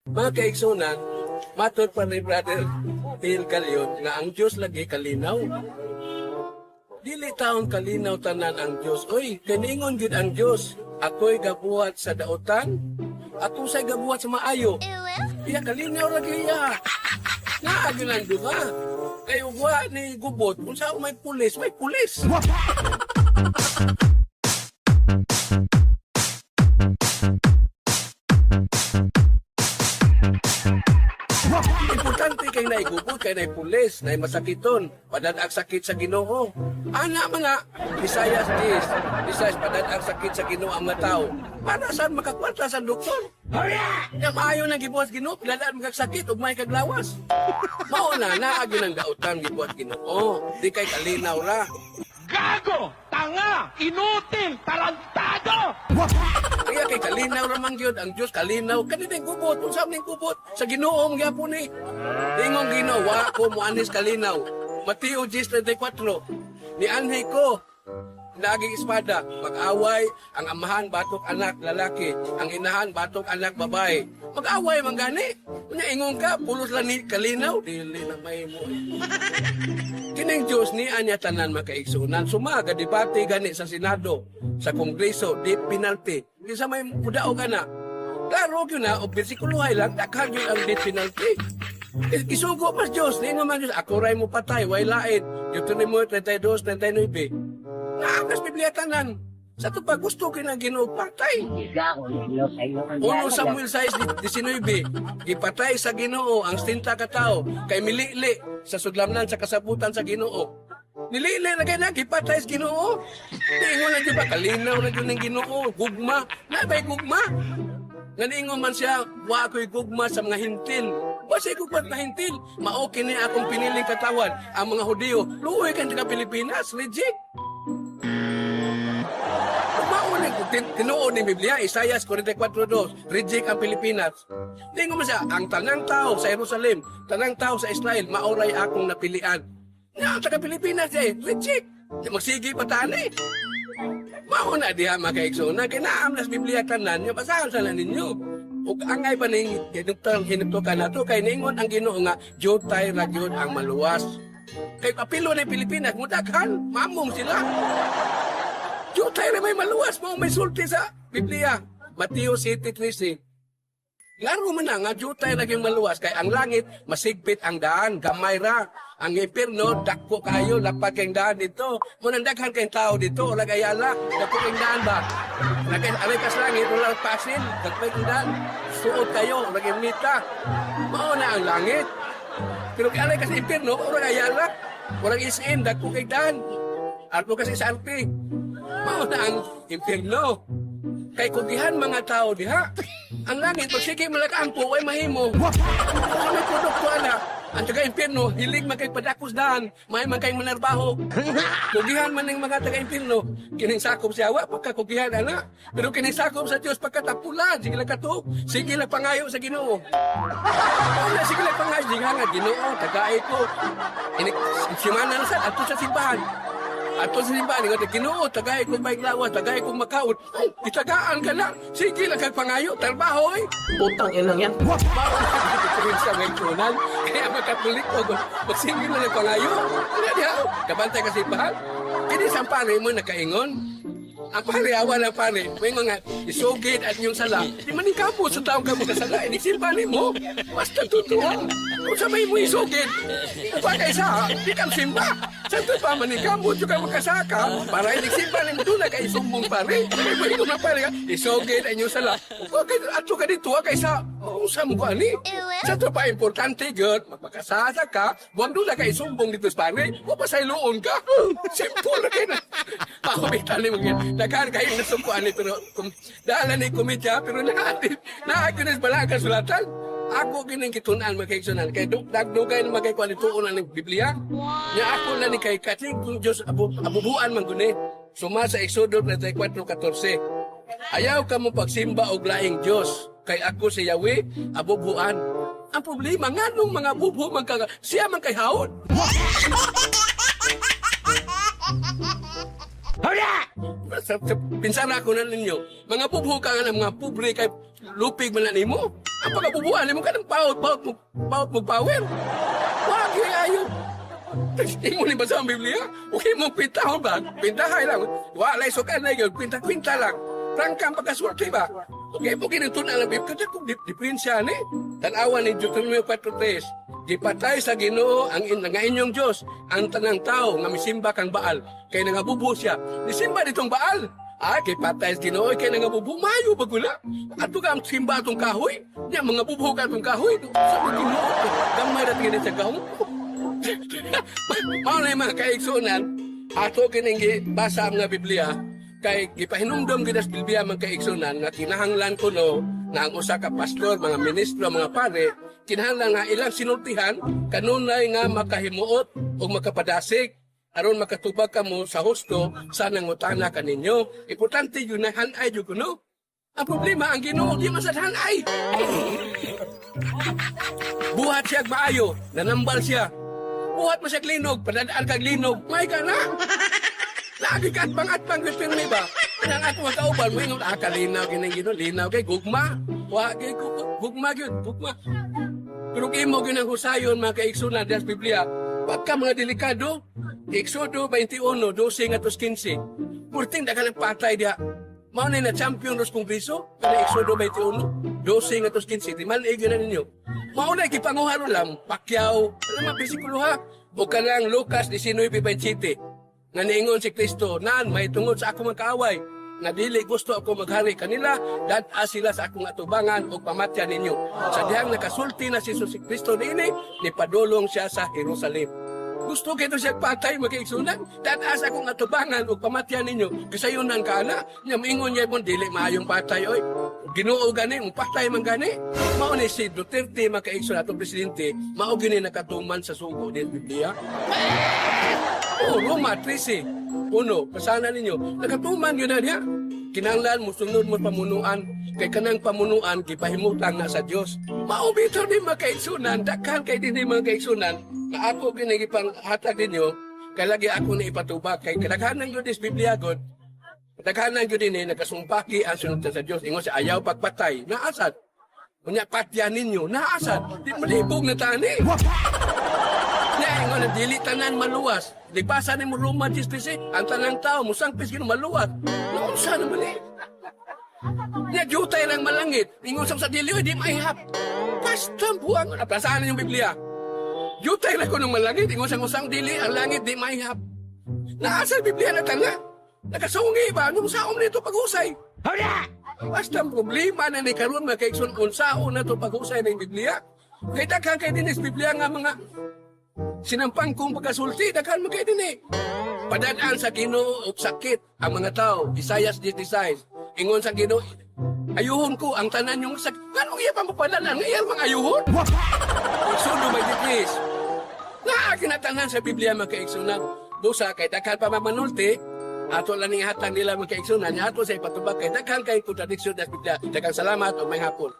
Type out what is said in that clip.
Mga kaigsunan, matod pa ni Brother Phil Galion nga ang Diyos lagi kalinaw. Dili taon kalinaw tanan ang Diyos. Oy, kaningon gid ang Diyos. Ako'y gabuhat sa dautan, ako sa'y gabuhat sa maayo. Iya kalinaw lagi iya. Naa gyud ang duha. Kay ugwa ni gubot, unsa may pulis, may pulis. Importante kay naigubot, kay naipulis, nay masakiton, padag sakit sa Ginoo. Ana mga Isayas 10, Isayas padag sakit sa Ginoo ang mga tao. Para saan makakwarta sa doktor? Nga maayo nang gibuhat Ginoo, pilalaan magkasakit ug may kaglawas. Mao na naagi ng dautan gibuhat Ginoo. Di kay kalinaw ra. Gago! Tanga! Inutil! Tarantado! Kaya kay kalinaw ra man gyud ang Dios kalinaw kani ning gubot, unsa man ning gubot sa Ginoo man gyapon ni. Ingong Ginoo wa ko moanis kalinaw. Mateo 10:34. Ni anhi ko naging espada, mag-away ang amahan batok anak lalaki, ang inahan batok anak babae. Mag-away man gani. Unya ingon ka pulos lang ni kalinaw, dili na mahimo. Kining Diyos ni anya tanan makaigsunan. Sumaga debate gani sa Senado, sa Kongreso, di penalty. Di sa may mudaog ana. Klaro gyud na og bersikulohay lang daghan gyud ang death penalty. Isugo mas Diyos, ni man Diyos, ako ray mo patay, way lain. Deuteronomy 32:39. Naakas Biblia tanan. Sa ito pa gusto kinang Ginoo patay. 1 Samuel 6:19, gipatay sa Ginoo ang 70 ka tawo kay milili sa sudlamnan sa kasabutan sa Ginoo. Nilili na kay na gipatay sa Ginoo. Niingon na gyud ba kalinaw na gyud ning Ginoo, gugma, na bay gugma. Nga niingon man siya, wa ako'y gugma sa mga hintil. Wa siya gugma sa mga hintil. Mao kini akong piniling katawan, ang mga Hudiyo. Luoy kan taga Pilipinas, legit. Mao tinuod ni Biblia, Isaias 44:2, reject ang Pilipinas. Ningon man siya, ang tanang tao sa Jerusalem, tanang tao sa Israel, maoray akong napilian. Nga, ang taga Pilipinas eh, reject. Di magsige pa tani. Mao na diha mga kaigsoon, kinaam nas Biblia tanan, nga basahan sa ninyo. Ug angay pa ning hinuktan hinuktukan nato kay ningon ang Ginoo nga jutay ra gyud ang maluwas. Kay apilo na Pilipinas, mudaghan, mamong sila. Jutay ra may maluwas mo may sulti sa Biblia. Mateo 7:13. Laro man na nga jutay ra gyud maluwas kay ang langit masigpit ang daan, gamay ra. Ang impierno dako kayo lapad kay daan dito. Mo nang daghan kay tao dito, wala kay ayala, dako kay daan ba. Lagay alay kas langit wala pasin, dagmay kay daan. Suot kayo, wala kay mita. Mao na ang langit. Pero kay alay kas impierno, wala kay ayala. Walang isin, dako kay daan. Arto kasi sa arte. Mao na ang impierno. Kay kugihan mga tao diha. Ang langit, pag sige malakaampo, ay mahimo. Kung may kudok ko ana, ang taga-impierno, hilig man kay padakos daan, may man kay manarbaho. Kugihan man ng mga taga-impierno, kining sakop siya, wa, pagkakugihan ana. Pero kining sakop sa Diyos, pagkatapula, sige lang katuok, sige lang pangayo sa Ginoo. Wala, sige lang pangayo, sige nga, Ginoo, tagaay ko. Inik, simana na sa, ato sa simbahan. Ato sa simbahan, ingon, Ginoo, tagay ko may lawas, tagay ko makaon. Ay, itagaan ka na. Sige lang kag pangayo, trabaho eh. Putang inang yan. Bawal sa ngayon. Kaya mga Katoliko, magsige lang ang pangayo. Ano diha? Kabantay ka simbahan. Kini sa pare mo nakaingon. Ang pare, awa ng pare. May mga isugid at inyong sala. Di man kamo sa taong kamo kasala. Ini simbahan mo. Basta totoo. Kung sabay mo isugid, pa kay sa, di kam simba. Sa to pa man kamo, juga makasaka. Para ini simba ni mo doon na kay isumbong pare. Kay mo ko na pare, isugid ang inyong sala. Okay, ato ka dito, kay sa, unsa mo ko ani? Sa to pa importante gyud, magpakasasa ka, buwag doon na kay isumbong dito sa pare. Wa pa sa iluon ka. Simple na kay na. Pakumitan ni mga daghan kayo nasuko ani pero kung dala ni komedya pero naa gyud bala ka sulatan. Ako gining kitun-an mga kay dagdugay na magay kuan ituon ang Biblia. Nya ako na ni kay kating kung Dios abubuan man guni. Suma sa Exodo 34:14. Ayaw ka mo pagsimba og laing Dios kay ako si Yahweh abubuan. Ang problema nganong mga bubo man ka siya man kay haon. Sa, pinsara ko na ninyo. Mga bubho ka nga ng mga pobre kay lupig man na nimo. Ang pagkabubuan mo kanang paot, paot mo, paot mo power. Wag yung ayo. Imo ni basa ang Biblia? Okay mo pintahon ba? Pintahay lang. Wala sukan na yun. Pinta-pinta lang. Prangka ang pagkasulti ba? Okay mo kinitunan ang Biblia. Kasi kung diferensya ni. Tanawa ni Deuteronomio 4:3. Gipatay sa Ginoo ang nga inyong Dios ang tanang tao nga misimba kang Baal kay nangabubo siya. Nisimba ditong Baal. Ah, kay patay sa Ginoo kay nangabubo mayo ba gula? Ato ka ang simba atong kahoy. Nya mga bubo ka atong kahoy. Sa Ginoo gamay ra tingin sa gahom. Mao na yung mga kaigsunan, ato kining basa ang nga Biblia kay gipahinumdom gid sa Biblia mga kaigsunan nga kinahanglan kuno nga ang usa ka pastor, mga ministro, mga pare, kinahanglan nga ilang sinultihan kanunay nga makahimuot o makapadasig aron makatubag kamo sa husto sa nangutana kaninyo. Importante yun na hanay yun kuno. Ang problema, ang Ginoo di man sad hanay. Buhat siya maayo, nanambal siya. Buhat mo siya linog, padadaan kag linog, may ka na. Lagi ka atbang-atbang gusto ni ba? Nang ako ang kauban mo ingon ah kalinaw kining Ginoo, linaw kay gugma. Wa kay gugma gyud, gugma. Pero imo gyud ang husayon mga kaigsunan diha sa Biblia. Pagka mga delikado, Exodo 21, 12 ngadto 15. Purting daghan ang patay diha. Mao na champion ros kongreso kana Exodo 21, 12 ngadto 15. Di man gyud na ninyo. Mao na gipanguha lang Pacquiao, ano mga bersikulo ha? O kanang Lucas 19:27 nga niingon si Kristo, nan may tungod sa akong mga kaaway, nga dili gusto ako maghari kanila, dad-a sila sa akong atubangan ug pamatya ninyo. Sa dihang nakasulti na si Jesus Kristo niini, nipadulong siya sa Jerusalem. Gusto kito siya patay magkaigsunan, dad-a sa akong atubangan ug pamatya ninyo. Kasayunan ka ana, nya moingon niya mo dili maayong patay oy. Ginoo gani, mo patay man gani. Mao ni si Duterte makaigsoon atong presidente, mao gini nakatuman sa sugo ni Biblia. Oh, Roma 13. Uno, pasana ninyo. Nakatuman yun na niya. Kinanglan mo sunod mo pamunuan. Kay kanang pamunuan, gipahimutang na sa Dios. Mao bitaw ni makaigsunan, daghan kay dinhi mga kaigsunan, na ako gini gipanghatag ninyo, kay lagi ako na ipatubag. Kay kadaghanan gyud is Biblia god. Kadaghanan gyud dinhi nagasumpaki ang sunod sa Dios. Ingon sa ayaw pagpatay, naasad. Unya patyan ninyo, naasad. Di malibog na tani. Nya ingon na dili tanan maluwas. Libasa ni mo Roma 10:13, ang tanang tao musangpis Ginoo maluwas. Naunsa naman eh? Nya jutay lang malangit. Ingon sa dili oy, di maihap. Basta buang napasaan yung Biblia. Jutay lang ko ng malangit. Ingon sa usang dili, ang langit di maihap. Naasa Biblia na tanga. Nakasungi ba? Anong saom nito paghusay? Basta ang problema na ni karon mga kaigsoon unsaon na to paghusay ng Biblia. Kay daghan kay dinis Biblia nga mga sinampang kong pagkasulti, daghan man kay dinhi. Padadaan sa Ginoo og sakit ang mga tao. Isaiah 16. Ingon sa Ginoo, ayuhon ko ang tanan yung sakit. Nganong iya pa mapadalan? Nga iya mga ayuhon? Exodo 23. Naa kinatanan sa Biblia mga kaigsunan. Busa kay daghan pa mamanulti, ato lang ning hatag nila mga kaigsunan, nya ato sa ipatubag kay daghan kay kontradiksyon sa Biblia. Daghang salamat ug may hapon.